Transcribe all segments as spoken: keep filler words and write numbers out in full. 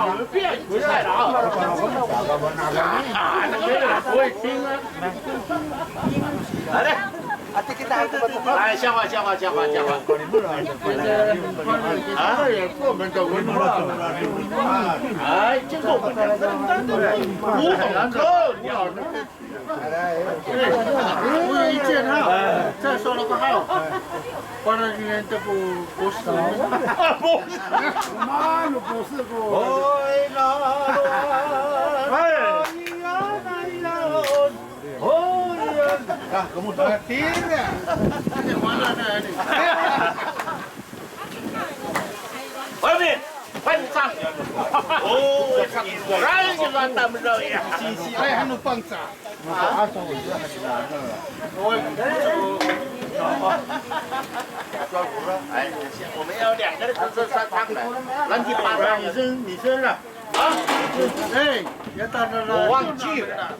啊，我们不要一直晒了啊。啊，那个不会听啊。来嘞。来，笑话，笑话，笑话，笑话。啊？哎，经过我们两个人的古董客，你好。 我有一件哈，再说了个号，八十年这个博士。啊，博士。妈的，博士不。外面，班长。哦，果然是班长们呀。哎，还能班长。啊？哎，我们要两个人吃三汤的，乱七八糟的。女生，女生了。啊？哎，别打扰了。我忘记了。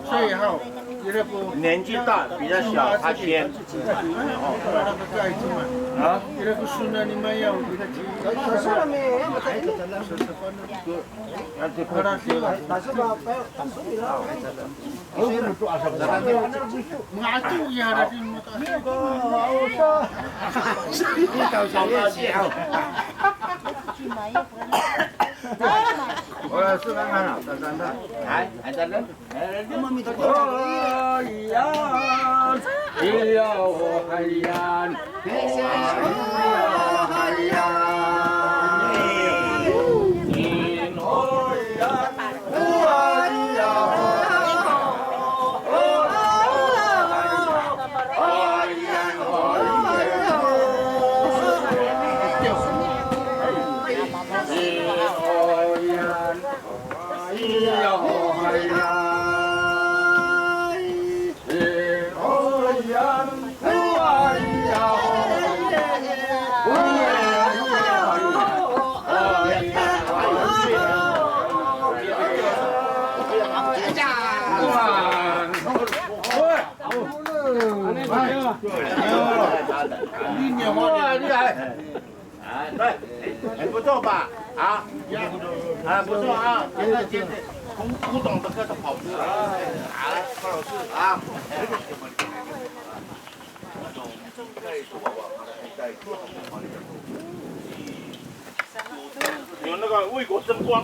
所以哈，年纪大比较小，他先。啊？哇，厉害！ 哎，对，哎，不错吧？啊，啊，不错啊，现在现在古古董的歌都跑出来了，啊，高老师啊。有那个为国争光。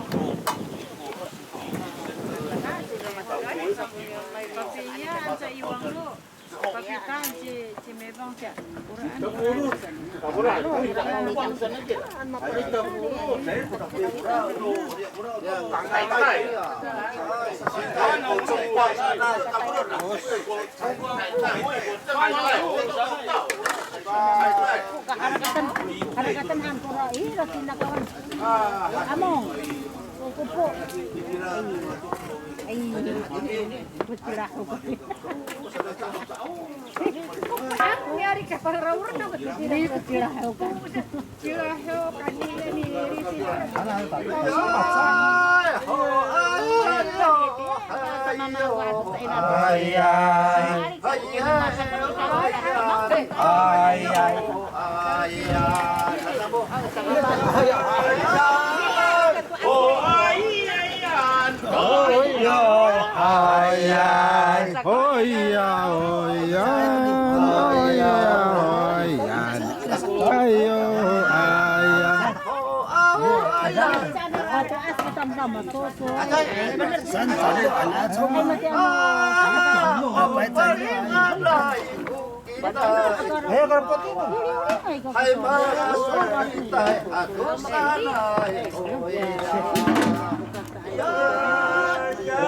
Harakatan, harakatan han kora i, roti na kawan. Among. Kukupo. Ay, kucila ko. Ang yari ka, parang rawr na ko. Kucila ko. Kucila ko, kanina ni Risi. Ay, ay, ay, ay, ay. Ay, ay. Ay, ay. Ay, ay. Ay, ay. Ay, ay. Ay, ay. Ay, ay. Ay, ay.